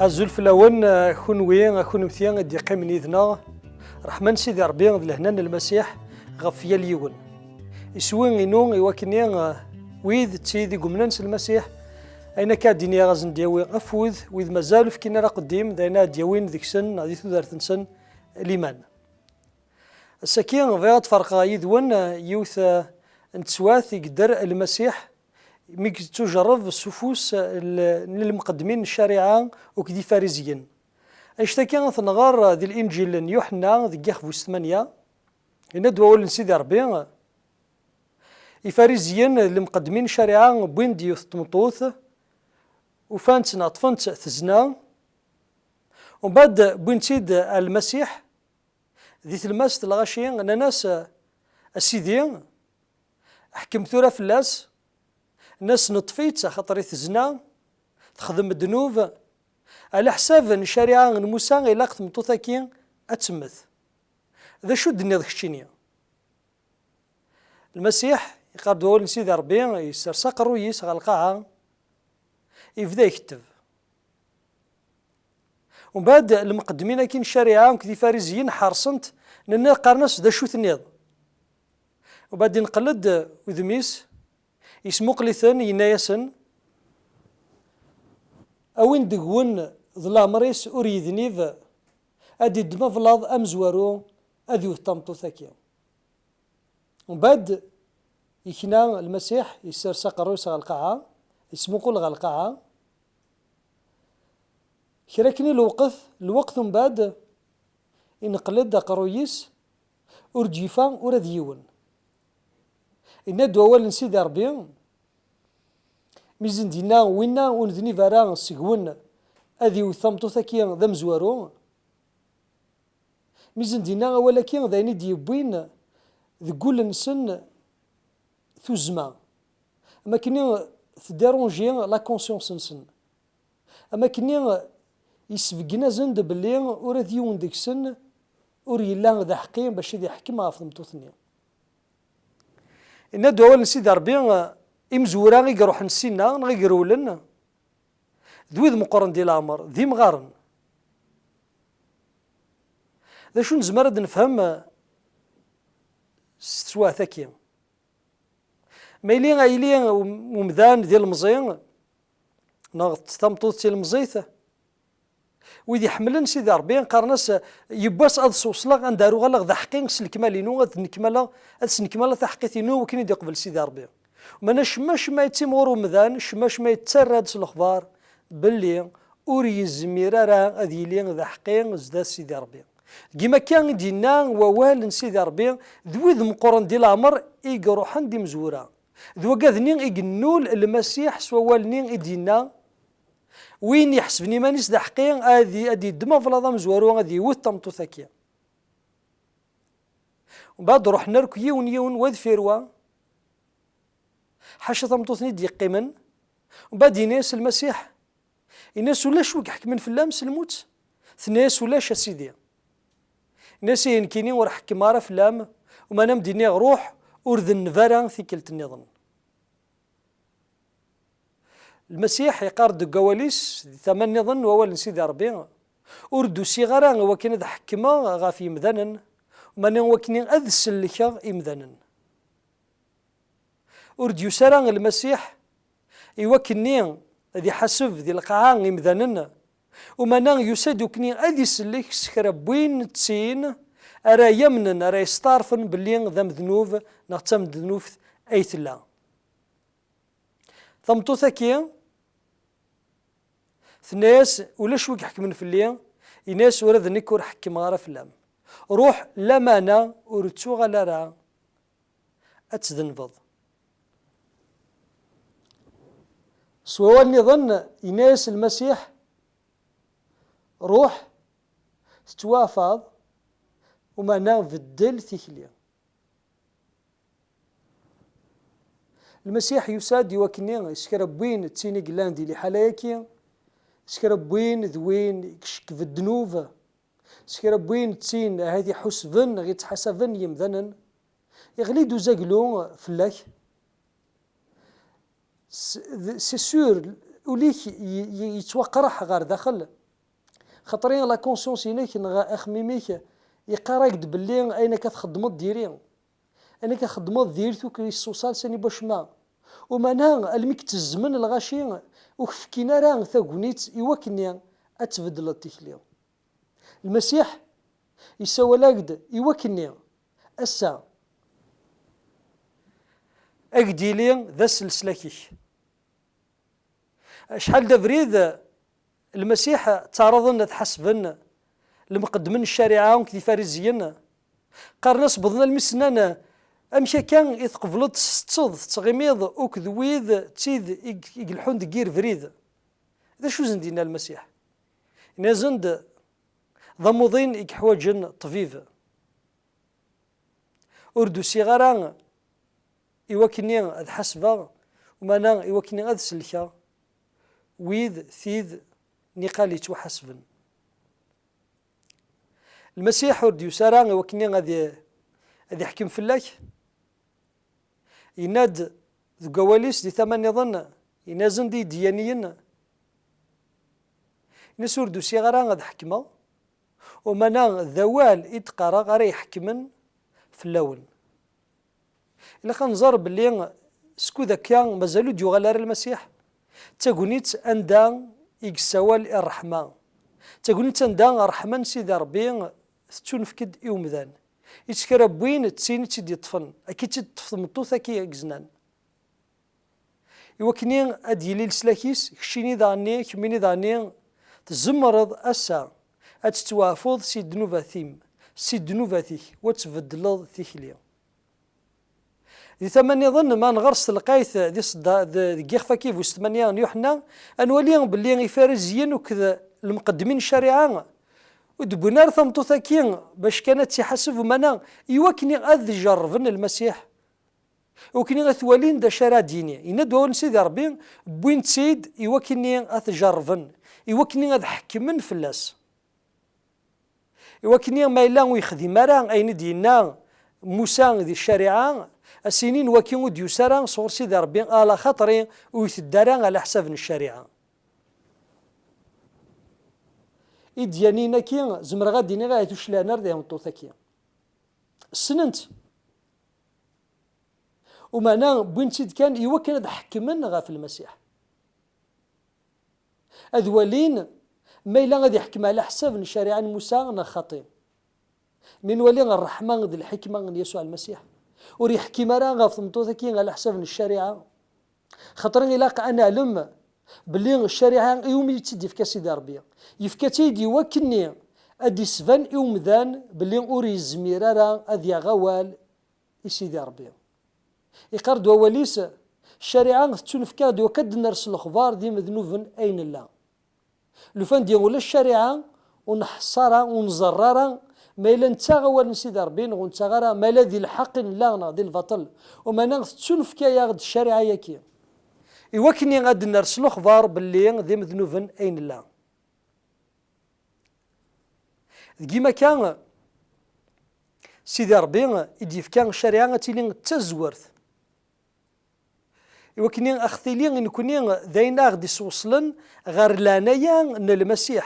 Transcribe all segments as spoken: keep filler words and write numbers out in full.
Azul fell-awen, a kunwi, a kunemti i d-yeqqimen yid-neɣ. Ṛṛeḥma n Sidi Ṛebbi d lehna n Lmasiḥ ɣef yal yiwen. Iswi-inu i wakken-nni, wid d tid i yumnen s Lmasiḥ, ayen akka ad d-iniɣ, ad sen-d-yawi afud, wid mazal ur fkin ara aqeddim, d ayen ad d-yawin deg-sen neɣ di tudert-nsen liman. Ass-agi, bɣiɣ ad ferqeɣ yid-wen, eh, yiwet, eh, n teswiɛt i yedder Lmasiḥ mi yettujerreb s ufus, eh, l-, n lmuqeddmin n ccariɛa akked Ifariziyen. Annect-agi ad t-nɣer, eh, di Linǧil n Yuḥenna deg yixef wis tmanya. Yenna-d wawal n Sidi Ṛebbi: Ifariziyen d lmuqeddmin n ccariɛa wwin-d yiwet n tmeṭṭut, ufan-tt neɣ ṭṭfen-tt tezna. Umbeɛd wwin-tt-id ar Lmasiḥ, di tlemmast n lɣaci, nnan-as: "A Sidi, ḥkem tura fell-as." Nnan-as: "Neṭṭef-itt, axaṭer i tezna, texdem ddnub. Ɛla ḥsab n ccariɛa n Musa, ilaq tmeṭṭut-agi ad temmet. D acu d-tenniḍ keččini?" Lmasiḥ, yeqqar-d wawal n Sidi Ṛebbi, yessers aqerruy-is ɣer lqaɛa, yebda iketteb. Umbeɛd, lmuqeddmin-agi n ccariɛa akked Ifariziyen ḥeṛṣen-t, nnan, qqaren-as: "D acu tenniḍ?" Umbeɛd, ineqqel-d udem-is, yesmuqel-iten, yenna-yasen: "A win deg-wen d leɛmer-is ur yednib, ad iddem ablaḍ amezwaru, ad iwet tameṭṭut-agi." Umbeɛd, yekna Lmasiḥ, yessers aqerruy-is ɣer lqaɛa, yesmuqul ɣer lqaɛa. Kra akken i lweqt, lweqt umbeɛd, ineqqel-d aqerruy-is, ur d-yufa ula d yiwen. Yenna-d wawal n Sidi Ṛebbi, mi sen-d-yenna: "Winna ur nednib ara seg-wen, ad iwet tameṭṭut-agi d amezwaru." Mi sen-d-yenna awal-agi, d ayen i d-yewwin deg wul-nsen tuzzma. Am akken tedérange la conscience-nsen. Am akken yesbeggen-asen-d belli ula d yiwen deg-sen ur yella d aḥeqqi bac ad iḥkem ɣef tmeṭṭut-nni. Yenna-d wawal n Sidi Ṛebbi: "Imezwura i iruḥen ssinna, neɣ i irewlen, d wid meqqren di leɛmer, d imɣaren." D acu nezmer ad nefhem s teswiɛt-agi? Ma yili, a yili um-, umdan d ilemẓi, neɣ tameṭṭut d tilemẓit, wid iḥemmlen Sidi Ṛebbi, qqaren-as: "Yiwwas ad sewṣleɣ anda ara uɣaleɣ d aḥeqqi s lekmal-inu, ad nekmaleɣ, ad snekmaleɣ taḥeqqit-inu, akken i d-iqbel Sidi Ṛebbi." Meɛna cemma, cemma yettimɣur umdan, cemma, cemma yettarra-d s lexbar belli ur yezmir ara ad yili d aḥeqqi zdat Sidi Ṛebbi. Deg yimi akka i d-yenna wawal n Sidi Ṛebbi: "D wid meqqren di leɛmer i iruḥen d imezwura." D wagad-nni i yennul Lmasiḥ s wawal-nni i d-yenna: "Win iḥesben iman-is d aḥeqqi, ad i-, ad yeddem ablaḍ amezwaru, ad yewwet tameṭṭut-agi." Mbeɛd ruḥen akk yiwen yiwen, wa deffir wa, ḥaca tameṭṭut-nni d-yeqqimen. Mbeɛd yenna-yas Lmasiḥ, yenna-yas: "Ulac wi iḥekmen fell-am s lmut?" Tenna-yas: "Ulac, a Sidi." Yenna-yas: "Ihi nekkini ur ḥekkemeɣ ara fell-am, umeɛna m-d-iniɣ ruḥ, ur denneb ara tikkelt nniḍen." Lmasiḥ yeqqar-d deg wawal-is, di tama nniḍen n wawal n Sidi Ṛebbi: "Ur d-usiɣ ara i wakken ad ḥekmeɣ ɣef yemdanen, umeɛna i wakken ad sellkeɣ imdanen." Ur d-yusi ara Lmasiḥ i wakken-nni ad iḥaseb di lqaɛa imdanen, umeɛna yusa-d i wakken ad isellek s kra n win d tin ara yamnen, ara yesteɛṛfen belli d amednub neɣ d tamednubt ay tella. Tameṭṭut-agi tenna-yas: "Ulac wi iḥekmen fell-i." Yenna-yas: "Ula d nekk ur ḥekkemeɣ ara fell-am. Ruḥ, lameɛna ur ttuɣal ara ad tdenbeḍ." S wawal nniḍen, yenna-yas Lmasiḥ: "Ruḥ, tettwaɛfaḍ, umeɛna beddel tikli." Lmasiḥ yusa-d i wakken-nni s kra n win d tin i yellan di liḥala-agi, s kra n win d win i icekben ddnub, s kra n win d tin ahat iḥusben neɣ ittḥasaben yemdanen, iɣli-d uzaglu fell-ak. S-, d-, c'est sûr, ul-ik y-, y-, yettwaqreḥ ɣer daxel. Xaṭer la conscience-inek neɣ axemmim-ik yeqqar-ak-d belli ayen akka txeddmeḍ diri. Ayen akka txeddmeḍ diri-t ur k-yessuṣal sani n wacemma. Umana, almi k-ttezzmen lɣaci, ur k-fkin ara tagnit i wakken ad tbeddleḍ tikli. Lmasiḥ yessawal-ak-d i wakken ass-a ad k-d-yili d ass n leslak-ik. Acḥal d abrid Lmasiḥ ttɛaraḍen ad ḥasben lemqeddmen n ccariɛa akked Ifariziyen. Qqaren-as, wwḍen almi s-nnan, amek akka i tqebleḍ tsetteḍ, tettɣimiḍ akked wid d tid i i ileḥḥun deg yir brid? D acu i sen-d-yenna Lmasiḥ? Yenna-yasen-d, d amuḍin i yeḥwaǧen ṭṭbib. Ur d-usiɣ ara i wakken ad ḥasbeɣ, umana i wakken ad sellkeɣ wid, tid, niqal yettwaḥasben. Lmasiḥ ur d-yusi ara i wakken ad i-, ad iḥkem fell-ak. Yenna-d deg wawal-is di tama nniḍen, yenna-asen-d i yidyaniyen, yenna-as, ur d-usiɣ ara ad ḥekmeɣ, umana d awal i d-qqareɣ ara iḥekmen fell-awen. Ilaq ad nẓer belli skud akka mazal ur d-yuɣal ara Lmasiḥ, d tagnit anda i yessawal i ṛṛeḥma, d tagnit anda ṛṛeḥma n Sidi Ṛebbi tettunefk-d i umdan. Ittker n win d tin i tt-id-yeṭṭfen, akka i tt-id-teṭṭef tmeṭṭut-agi i yeznan. I wakken ad d-yili leslak-is, keččini daɣenni, kemmini daɣenni, tzemreḍ ass-a ad tettwaɛfuḍ si ddnubat-im, si ddnubat-ik, u ad tbeddleḍ tikli. Di tama nniḍen, ma nɣer s telqayt di ṣedda-, d-, deg yixef-agi bu s tmanya n Yuḥenna, ad nwali belli Ifariziyen akked lmeqedmin n ccariɛa ur d-wwin ara tameṭṭut-agi bac kan ad tt-iḥaseb umana i wakken ad jerrben Lmasiḥ. Ukni ad t-walin d acu ara d-yini. Yenna-d wawal n Sidi Ṛebbi, wwin-tt-id i wakkenni ad t-jerrben, i wakkenni ad ḥekmen fell-as. I wakkenni ma yella ur yexdim ara ayen i d-yenna Musa di ccariɛa, a s-inin waki ur d-yusi ara sɣur Sidi Ṛebbi, ala xaṭri ur iteddu ara ɛla ḥsab n ccariɛa. Idyanin-agi, zemreɣ ad d-iniɣ ahat ur clan ara di tmeṭṭut-agi. Ssnen-tt. Umeɛna wwin-tt-id kan i wakken ad ḥekmen ɣef Lmasiḥ. Ad walin ma yella ad iḥkem ɛla ḥsab n ccariɛa n Musa neɣ xaṭi. Mi nwali ṛṛeḥma d lḥikma n Yasuɛ Lmasiḥ, ur yeḥkim ara ɣef tmeṭṭut-agi ɛla ḥsab n ccariɛa. Xaṭer ilaq ad neɛlem belli ccariɛa iwumi i tt-id-yefka Sidi Ṛebbi, yefka-tt-id i wakkenni ad d-isban i umdan belli ur yezmir ara ad yaɣ awal i Sidi Ṛebbi. Iqqar-d wawal-is, ccariɛa tettunefk-aɣ-d i wakk ad d-ners lexbar d imednuben ay nella. Lufan di ula ccariɛa ur nḥess ara, ur nẓerr ara ma yella nettaɣ awal n Sidi Ṛebbi neɣ ur nettaɣ ara, ma yella di lḥeqq i nella neɣ di lbaṭel. Umeɛna tettunefk-aɣ-d ccariɛa-yagi i wakken ad d-ners lexbar belli d imednuben ay nella. Deg yimaka, Sidi Ṛebbi i d-yefka ccariɛa ad tili d tazwert. I wakken aɣ-tili i nekni d ayen aɣ-d-isweslen ɣer leɛnaya n Lmasiḥ.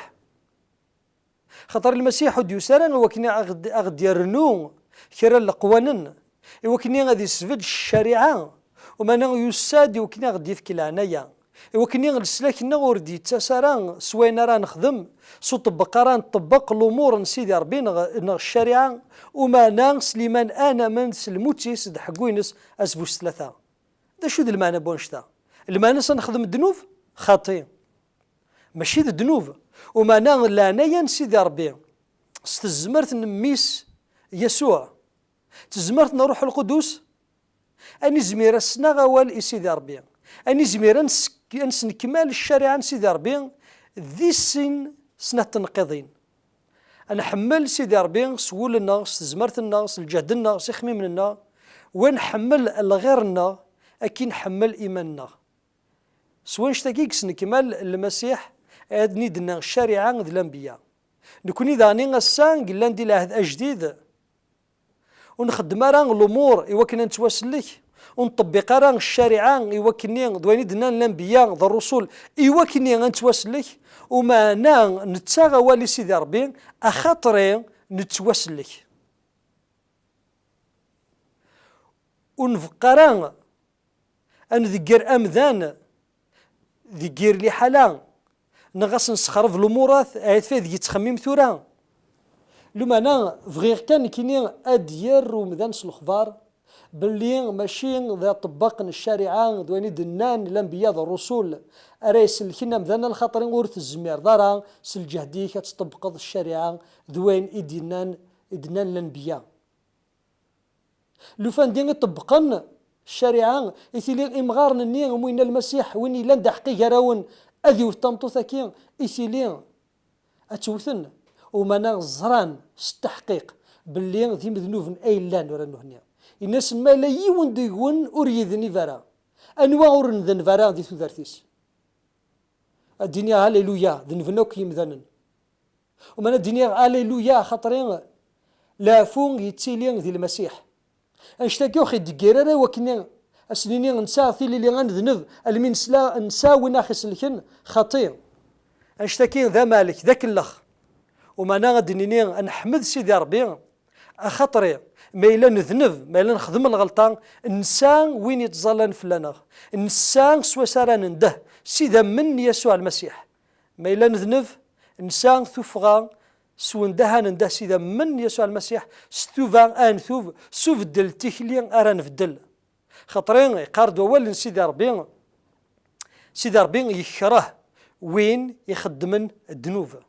Xaṭer Lmasiḥ ur d-yusi ara i wakken aɣ-d-, aɣ-d-yernu kra n leqwanen, i wakken ad isbedd ccariɛa, umeɛna yusa-d i wakken aɣ-d-yefk leɛnaya, i wakken leslak-nneɣ ur d-yettas ara s wayen ara nexdem, s uṭebbeq ara nṭebbeq lumuṛ n Sidi Ṛebbi neɣ, neɣ ccariɛa, umeɛna s liman ad namen s lmut-is d ḥeggu-ines, asbus tlata. D acu d lmeɛna n wannect-a? Lmeɛna-s ad nexdem ddnub? Xaṭi. Mačči d ddnub. Umeɛna leɛnaya n Sidi Ṛebbi s tezmert n Mmi-s Yasuɛ, tezmert n Ṛṛuḥ Lqudus, ad nizmir ad s-naɣ awal i Sidi Ṛebbi, ad nizmir ad nes-, ad nesnekmal ccariɛa n Sidi Ṛebbi di sin snat tenqiḍin. Ad nḥemmel Sidi Ṛebbi s wul-nneɣ, s tezmert-nneɣ, s lǧehd-nneɣ, s ixemmimen-nneɣ, u ad nḥemmel lɣir-nneɣ akken nḥemmel iman-nneɣ. S wannect-agi i yesnekmal Lmasiḥ ayen i d-tenna ccariɛa d lanbeyya. Nekni daɣen ass-a yellan di lɛehd ajdid, ur nxeddem ara lumuṛ i wakken ad nettwasellek, ur nṭebbiq ara ccariɛa i wakkenni d wayen i d-nnan lanbeyya d rrusul i wakkenni ad nettwasellek, umeɛna nettaɣ awal i Sidi Ṛebbi, axaṭer nettwasellek. Ur nbeqqa ara ad nḍegger amdan deg yir liḥala, neɣ ad s-nessexreb lumurat, ahat fay deg yettxemmim tura. Lumeɛna bɣiɣ kan nekkini ad d-yerr umdan s lexbar belli mačči d aṭebbaq n ccariɛa d wayen i d-nnan lanbeyya d rrusul ara iselken amdan, a lxaṭer ur tezmireḍ ara s lǧehd-ik ad tṭebbqeḍ ccariɛa d wayen i d-nnan, i d-nnan lanbeyya. Lufan di iṭebbqen ccariɛa, i tili imɣaren-nni umi yenna Lmasiḥ, win yellan d aḥeqqi gar-awen ad iwet tameṭṭut-agi, i tili ad tt-wten. Umeɛna ẓran s tteḥqiq belli d imednuben ay llan ura nutni. Yenna-asen, ma yella yiwen deg-wen ur yednib ara, anwa ur ndenb ara di tudert-is? Ad d-iniɣ, Halleluya, denben akk yimdanen. Umeɛna ad d-iniɣ, Halleluya, xaṭer leɛfu yettili di Lmasiḥ. Annect-agi ur ɣ-ideggir ara i wakken ad s-nini nesɛa tilili ad nedneb, almi nesla, nesɛa win aɣ-iselken, xaṭi. Annect-agi d amalek, d akellex. Umeɛna ad d-nini ad neḥmed Sidi Ṛebbi, axaṭer ma yella nedneb, ma yella nexdem lɣelṭa, nesɛa win yettẓallan fell-aneɣ, nesɛa s wacu ara nendeh, s idammen n Yasuɛ Lmasiḥ. Ma yella nedneb, nesɛa tuffɣa s wendeh ara nendeh s idammen n Yasuɛ Lmasiḥ, s tuba ara ntub, s ubeddel n tikli ara nbeddel. Xaṭer yeqqar-d wawal n Sidi Ṛebbi, Sidi Ṛebbi yekreh win ixeddmen ddnub.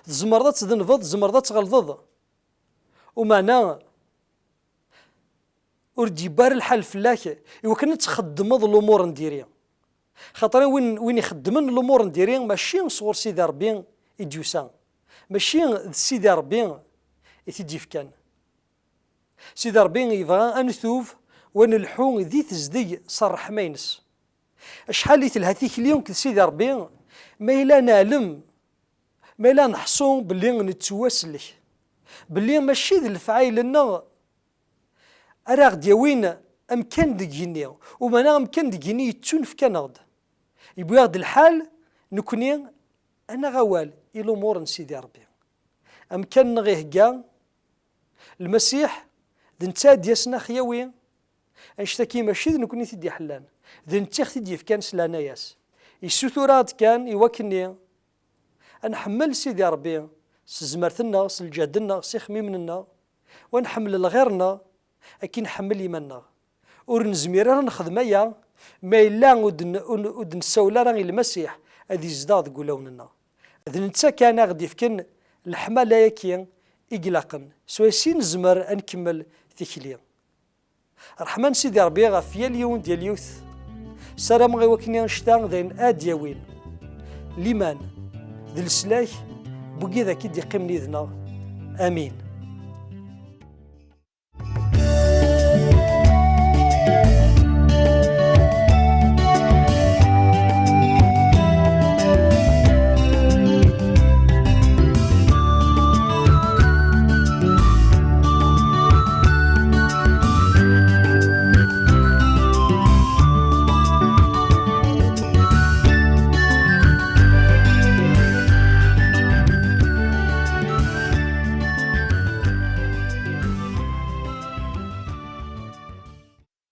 Tzemreḍ ad tdenbeḍ, tzemreḍ ad tɣelḍeḍ. Umeɛna ur d-yewwi ara lḥal fell-ak i wakken ad txeddmeḍ lumuṛ n diri. Xaṭer win, win ixeddmen lumuṛ n diri, mačči sɣur Sidi Ṛebbi i d-yusa, mačči d Sidi Ṛebbi i t-id-yefkan. Sidi Ṛebbi yebɣa ad ntub, u ad nelḥu di tezdeg s ṛṛeḥma-ines. Acḥal i telha tikli d Sidi Ṛebbi, ma yella neɛlem, ma yella neḥṣu belli nettwasellek, belli mačči d lefɛayel-nneɣ ara ɣ-d-yawin amkan deg yigenni, umeɛna amkan deg yigenni yettunefk-aneɣ-d. Yewwi-aɣ-d lḥal, nekni, ad naɣ awal i lumuṛ n Sidi Ṛebbi. Amkan-nneɣ ihegga Lmasiḥ, d netta ad d-yasen ad ɣ-yawi. Annect-agi mačči d nekni i t-id-iḥellan, d netta i ɣ-t-id-yefkan s leɛnaya-s. Yessutur-aɣ-d kan i wakken ad nḥemmel Sidi Ṛebbi s tezmert-nneɣ, s lǧehd-nneɣ, s ixemmimen-nneɣ, u ad nḥemmel lɣir-nneɣ akken nḥemmel iman-nneɣ. Ur nezmir ara ad nexdem aya ma yella ur d-n-, ur n-, ur d-nessawel ara i Lmasiḥ ad izdeɣ deg wulawen-nneɣ. D netta kan ara ɣ-d-yefken leḥmala-agi i ilaqen, s wayes i nezmer ad nkemmel tikli. Ṛṛeḥma n Sidi Ṛebbi ɣef yal yiwen d yal yiwet. Ssarameɣ i wakken annect-a d ayen ad d-yawin liman d leslak n wigad-agi i d-yeqqimen yid-neɣ. Amin.